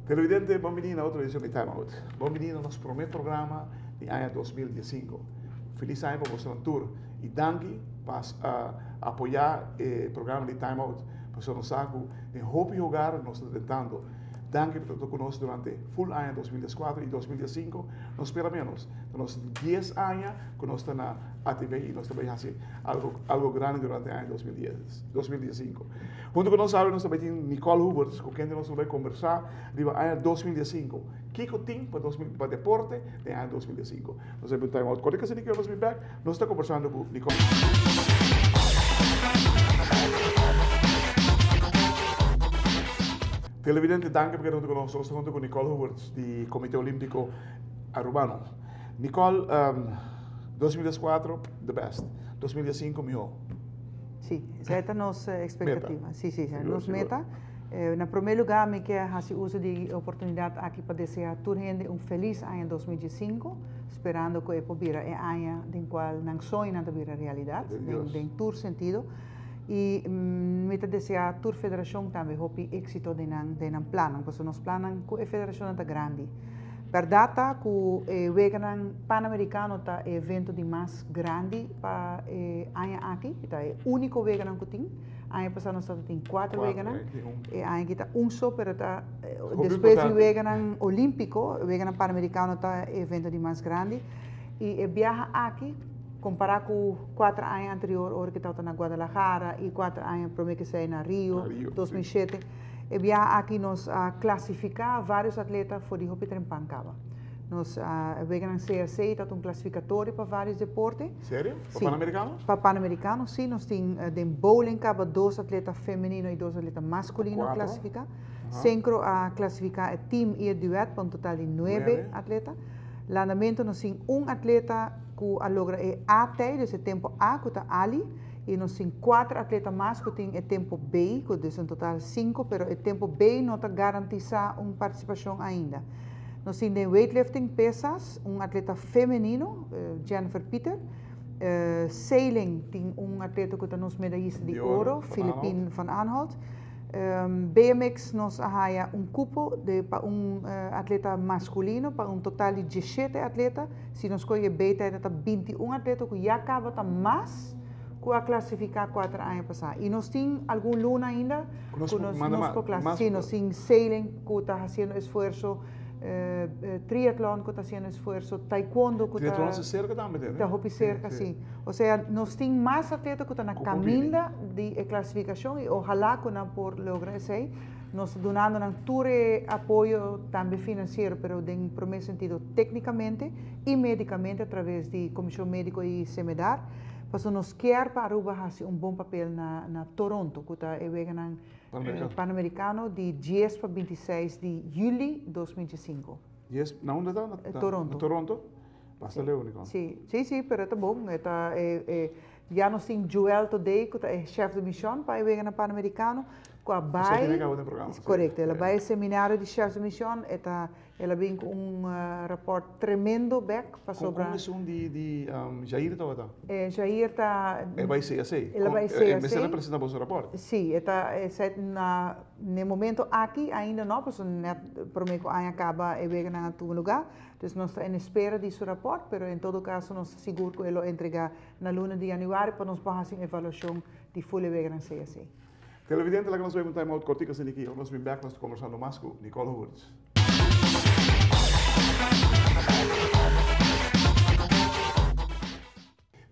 Televidente, bon bini na otro edicion di Time Out. Bon bini na nos prome programa di aña 2015. Feliz aña pa bosonan tur y danki pa apoya e programa di Time Out pasobra nos sa cu den hopi hogar nos ta tentando. Danki pa ta ku nos durante full aña 2014 y 2015. No spera menos. Ta nos 10 aña ku nos ta na ATV y nos ta bai hasi algo, algo grandi durante aña 2010, 2015. Hunto ku nos awe nos ta bai tin Nicole Hoevertsz ku kende nos ta bai kombersá riba aña 2015. Kiko tin pa dos mil, pa deporte den aña 2015. Nos ta bai time out kòrti kasi di nos bin bèk. Nos ta kombersando ku Nicole. Televidente, danki pa keda hunto ku nos. Nos ta hunto ku Nicole Hoevertsz di Komite Olímpiko Arubano. Nicole, um, 2014, the best. 2015, mihó. Sí, esei ta nos expectativa. Sí, sí, esei ta nos meta. Na promé lugá mi ke hasi uso di e oportunidat aki pa deseá tur hende un felis aña 2015, sperando ku e por bira e aña den kual nan soñonan ta bira realidat den tur sentido. I mi ta deseá tur federashon tambe hopi éksito den nan den nan plannan, pasobra nos plannan ku e federashonnan ta grandi. Bèrdat ta ku e Weganan Panamerikano ta e evento di mas grandi pa e aña aki, e ta e úniko weganan ku tin. Aña pasá nos tabata tin kuater weganan, e aña aki ta un so, pero ta despues di Weganan Olímpiko, Weganan Panamerikano ta e evento di mas grandi. I e biaha aki, kompará ku kuater aña anterior ora ku tabata na Guadalajara i kuater aña promé ku esei na Rio, 2007, e biaha aki nos a klasifiká vários atleta for di hopi trempan kaba. Nos a weganan CAC tabata un klasifikatorio pa vários deporte. Serio? Pa Panamericano? Pa Panamericano, si. Nos tin den bowling kaba dos atleta femenino i dos atleta maskulino klasifiká. Senkro a klasifiká e team i e duet pa un total di nuebe atleta. Landamento nos tin un atleta ku a logra e A tei, dus e tempo A, ku ta Ali, i nos tin kuater atleta mas ku tin e tempo B, ku dus un total sinku, pero e tempo B no ta garantisá un partisipashon ainda. Nos tin den weightlifting, pesas, un atleta femenino, Jennifer Pieter. Sailing tin un atleta ku ta nos medayista di oro, Philippine van Anholt. BMX nos a haya un cupo de pa un atleta masculino pa un total di diesshete atleta. Si nos coge B ta ta 21 atleta cu ya caba ta mas cu a clasifica cuater aña pasa. Y nos tin algun luna ainda cu nos nos por clasifica. Si, nos tin sailing cu ta haciendo esfuerzo, triatlon cu ta haciendo esfuerzo, taekwondo cu ta. Triatlon ta cerca tambe te, ne? Ta hopi cerca, si. Osea, nos tin mas atleta cu ta na caminda di e clasificacion y ohala cu nan por logra esey. Nos ta dunando nan tur e apoyo tambe financiero, pero den prome sentido tecnicamente y medicamente a traves di Comision Medico y Cemedar, pasobra nos kier pa Aruba haci un bon papel na na Toronto, cu ta e weganan Panamericano di dies pa bintiseis di juli 2015. Dies, na unda ta? Na Toronto. Na Toronto? Basta leu, Nicole. Sí, sí, sí, pero ta bon. E ta, e, e, ya nos tin Joel Todey, ku ta e chef de mission pa e Weganan Panamericano, ku a bai... Esaki den programa, sí. Korekto, el a bai e seminario di chefs de mission, e ta, el a bin ku un rapport tremendo bek pasobra... Kon esun di, di Jair tabata? E Jair ta... El bai CAC. El a bai CAC. E mester a presenta boso rapport. Sí, e ta, e sa na, n'e momento aki ainda no, pasobra net prome ku aña kaba e weganan a tuma luga. Dus nos ta en espera di su rapport, pero en todo caso nos ta sigur cu e lo entrega na luna di januari pa nos por haci un evaluacion di full e weganan CSC. Televidente, laga nos bay un time out cortico asina aki. Ora nos bin bek nos ta conversando mas cu Nicole Hoevertsz.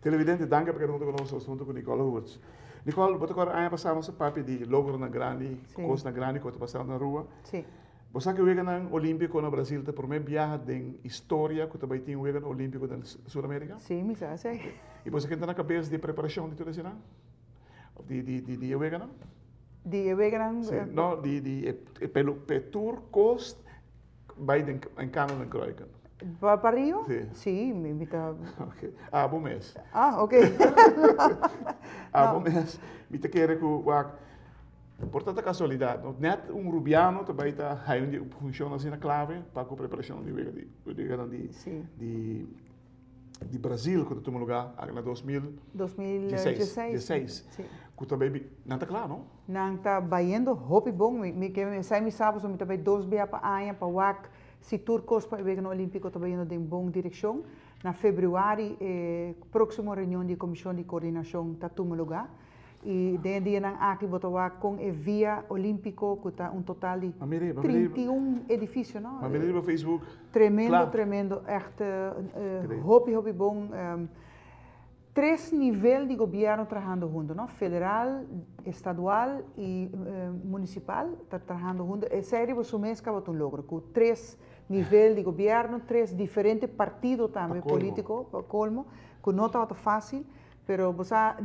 Televidente, danki pa keda hunto cu nos, nos ta hunto cu Nicole Hoevertsz. Nicole, bo ta acorda aña pasa nos a papia di logronan grandi, cosnan grandi cu ta pasando na Aruba? Si. Bo sa ku e Weganan Olímpiko na Brasil ta promé biaha den historia ku ta bai tin Weganan Olímpiko den Sur Amerika? Sí, mi sa esei. I bo sa ken ta na kabes di e preparashon di tur eseinan? Òf di di di e weganan? Di e weganan? Sí, no, di di e e tur kos bai den en kano den kruiken. Pa pa Rio? Sí. Sí, mi mi ta. Oké. Abo mes. Ah, oké. Abo mes. Mi ta kere ku wak. Por ta ta casualidad, no? Net un Rubiano ta bay ta hay un di funcion asina clave pa cu preparacion di wega di weganan di di di Brazil cu ta tuma lugar aki na 2016. 2016. Cu ta bay bi, nan ta cla, no? Nan ta bayendo hopi bon. Mi mi ke esei mi sa pasobra mi ta bay dos bia pa aña pa wak si tur cos pa e weganan olimpico ta bayendo den bon direccion. Na februari e proximo reunion di comision di coordinacion ta tuma lugar. I den e dianan aki bo ta wak kon e Via Olímpiko ku ta un total di 31 edifisio, no? Ma mira riba Facebook. Tremendo, tremendo, ègt hopi, hopi bon. Tres nivel di gobièrnu trahando huntu, no? Federal, estadual i munisipal ta trahando huntu. Esei riba su mes kaba ta un logro, ku tres nivel di gobièrnu, tres diferente partido tambe polítiko, pa kolmo, ku no tabata fásil. Pero bo sa,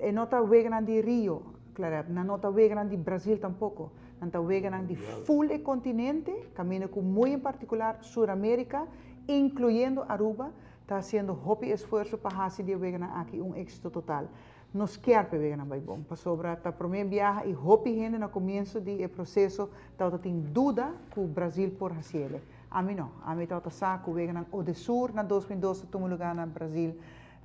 e no ta weganan di Rio, Claret, nan no ta weganan di Brasil tampoco. Nan ta weganan di full e continente, caminda cu muy en particular Sur America, incluyendo Aruba, ta haciendo hopi esfuerzo pa haci di e weganan aki un exito total. Nos kier pa e weganan bay bon, pasobra ta prome biaha y hopi hende na comienzo di e proceso tabata tin duda cu Brasil por haciele. Ami no, ami tabata sa cu weganan Odesur na 2002 ta tuma lugar na Brasil,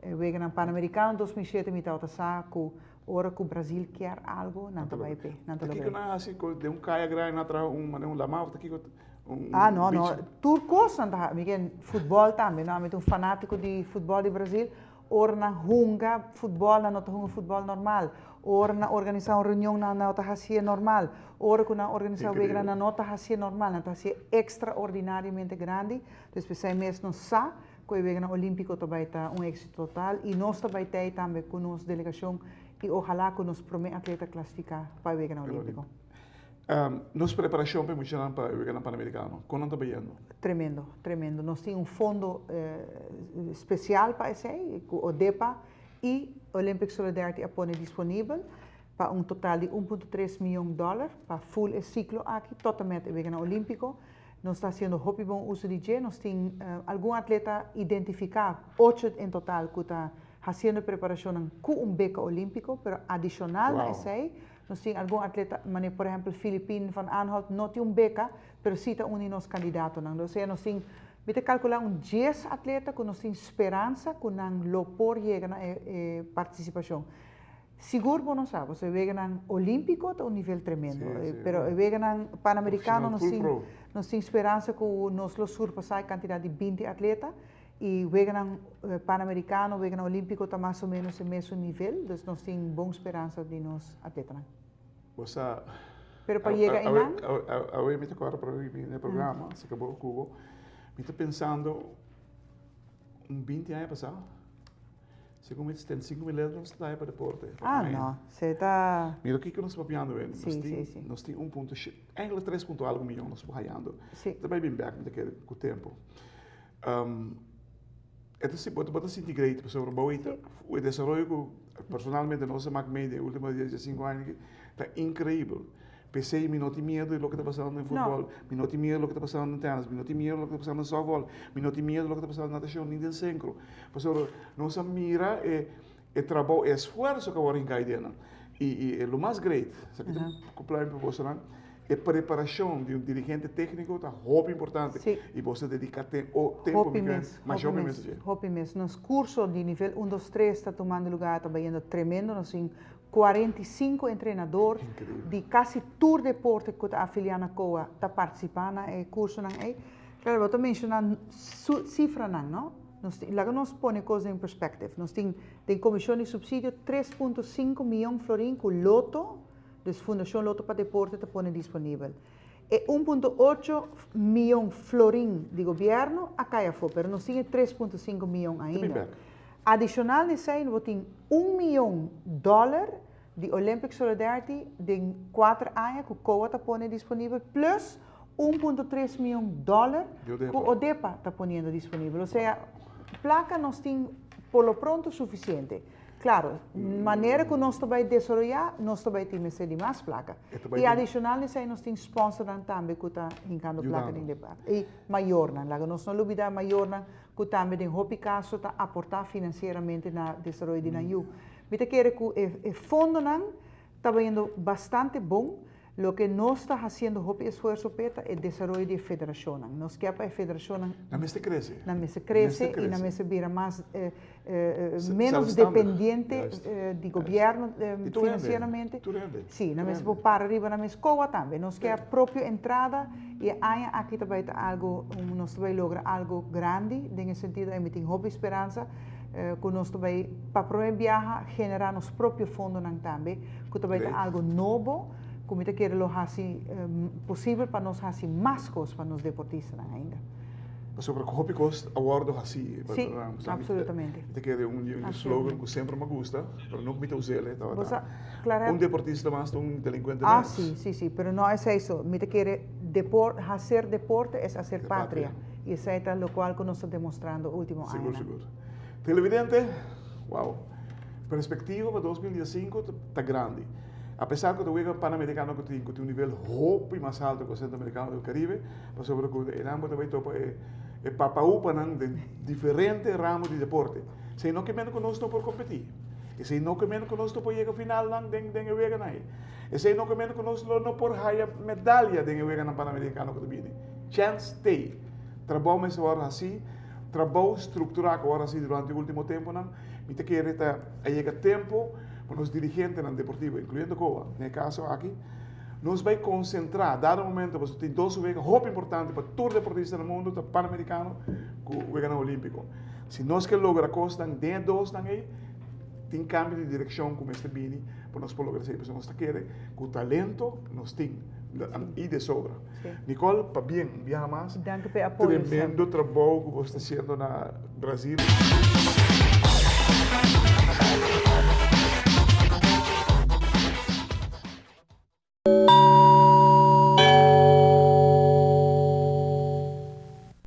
E Weganan Panamericano 2007 mi tabata sa cu ora cu Brasil kier algo, nan ta bay p'e, nan ta logra. Kico nan haci cu den un caya grandi nan traha un manera un lama of ta kico un Ah no no, tur cos nan ta haci, mi ken futbol tambe no, ami ta un fanatico di futbol di Brasil, ora nan hunga futbol nan no ta hunga futbol normal, ora nan organisa un reunion nan no ta haci'e normal, ora cu nan organisa weganan nan no ta haci'e normal, nan ta haci'e extraordinariamente grandi, dus p'esey mes nos sa Ku e Weganan Olímpiko ta bai ta un éksito total i nos ta bai tei tambe ku nos delegashon i ohalá ku nos promé atleta klasifiká pa e Weganan Olímpiko. Nos preparashon pa e muchanan pa e Weganan Panamerikano, kon nan ta bayendo? Tremendo, tremendo. Nos tin un fondo spesial pa esei ku ODEPA i Olympic Solidarity a pone disponibel pa un total di 1.3 mion dòler pa ful e siklo aki tot en met e Weganan Olímpiko. Nos ta haciendo hopi bon uso di dje. Nos tin algun atleta identifica, ocho en total, cu ta haciendo e preparacionnan cu un beca olimpico, pero adicional na esey, nos tin algun atleta, manera por ehempel Philippine van Aanholt no tin un beca, pero si ta un di nos candidatonan. Osea nos tin, mi ta calcula un dies atleta cu nos tin speransa cu nan lo por yega na e participacion. Sigur bo no sa, pasobra e weganan olímpiko ta un nivel tremendo, pero e weganan panamerikano nos tin nos tin speransa ku nos lo surpasá e kantidat di binti atleta i weganan panamerikano, weganan olímpiko ta mas o ménos e mesun nivel, dus nos tin bon speransa di nos atletanan. Bo sa, Pero pa yega einan. Awe mi ta kòrda pa mi e programa, si ka bo ku bo, mi ta pensando un binti aña pasá. Segun mi ten 5 mil euros ta pa deporte. Ah, no. Se ta... Mira kiko nos papiando eh. Sí, sí, sí. Nos tin un punto, eigenlijk tres punto algo miljoen nos hayando. Sí. Ta bay bin bek mi ta kere ku tempo. Um, e ta si, bo ta sinti great pasobra bo weten e desaroyo ku personalmente nos a mak mee den ultimo 15 aña ta increibel. P'esei mi no tin miedu di loke ta pasando den futbòl, mi no tin miedu di loke ta pasando den tènis, mi no tin miedu di loke ta pasando den sòftbòl, mi no tin miedu di loke ta pasando den natashon ni den senkro. Pasobra nos a mira e e trabou, e esfuerso ku a wòrdu hinká den nan. I i lo mas great, esaki ta ku pluim pa bosonan, e preparashon di un dirigente tékniko ta hopi importante. I boso a dediká tempu, Hopi mes, hopi mes, hopi mes. Nos kurso di nivel un, dos, tres ta tumando lugá, ta bayendo tremendo. Nos tin 45 entrenador di casi tur deporte cu ta afilia na COA ta participa na e cursonan ey. Claro, bo ta menciona cifranan, no? Nos tin, laga nos pone cos den perspective. Nos tin den Comision di Subsidio 3.5 miyon florin cu Lotto, dus Fundacion Lotto pa Deporte ta pone disponibel. E 1.8 miyon florin di gobierno a cay afo, pero nos tin e 3.5 miyon ainda. Adicional na esey bo tin un miyon dollar di Olympic Solidarity den cuater aña cu COA ta pone disponibel plus 1.3 miyon dollar cu ODEPA ta poniendo disponibel. Osea, placa nos tin por lo pronto suficiente. Claro, manera cu nos ta bay desaroya, nos ta bay tin mester di mas placa. Y adicional na esey nos tin sponsornan tambe cu ta hincando placa den deporte. Y mayornan, laga nos no lubida mayornan cu tambe den hopi caso ta aporta financieramente na desaroyo di nan yu. Mi ta kere cu e fondonan Ta bayendo bastante bon. Loke nos ta hasiendo hopi esfuerso p'e ta e desaroyo di e federashonnan. Nos ke pa e federashonnan. Nan mester krese. Nan mester krese i nan mester bira mas ménos dependiente di gobièrnu finansieramente. Tur hende. Sí, nan mester por para riba nan mes kowa tambe. Nos ke propio entrada i e aña aki ta bai ta algu, nos ta bai logra algu grandi den e sentido ei mi tin hopi speransa ku nos ta bai pa promé biaha generá nos propio fondonan tambe. Ku ta bai ta algu nobo ku mi ta kere lo hasi posibel pa nos hasi mas kos pa nos deportistanan ainda. Pasobra ku hopi kos a wòrdu hasí. Sí, absolutamente. Mi ta kere un slogan ku semper mi a gusta, pero nunka mi ta us'el, e tabata, Un deportista mas ta un delinkuente menos. Ah, sí, sí, sí, pero no esei so. Mi ta kere depor, haser deporte es haser patria. I esei ta lokual ku nos ta demostrando último añanan. Sigur, sigur. Televidente, wow. Perspectiva pa 2015 ta grandi. A pesar cu ta wega Panamericano cu tin cu tin un nivel hopi mas halto cu Centroamericano del Caribe, pasobra cu einan bo ta bay topa e e papaupanan den diferente ramo di deporte. Esey no ke men cu nos no por competi. Esey no ke men cu nos no por yega finalnan den den e weganan ey. Esey no ke men cu nos lo no por haya medalia den e weganan Panamericano cu ta bini. Chance t'ey. Trabou mester worde haci, trabou structura cu a worde haci durante e ultimo temponan. Mi ta kere ta a yega tempo pa nos dirigentenan deportivo, incluyendo COA, den e caso aki, nos bay concentra, dado momento pasobra tin dos wega hopi importante pa tur deportista na mundo, ta Panamericano cu Weganan Olimpico. Si nos ke logra cosnan den e dosnan ey, tin cambio di direccion cu mester bini pa nos por logra esey, pasobra nos ta kere cu talento nos tin y de sobra. Nicole, pabien un biaha mas. Danki pa e apoyo semper. Tremendo trabou cu bo sta haciendo na Brasil.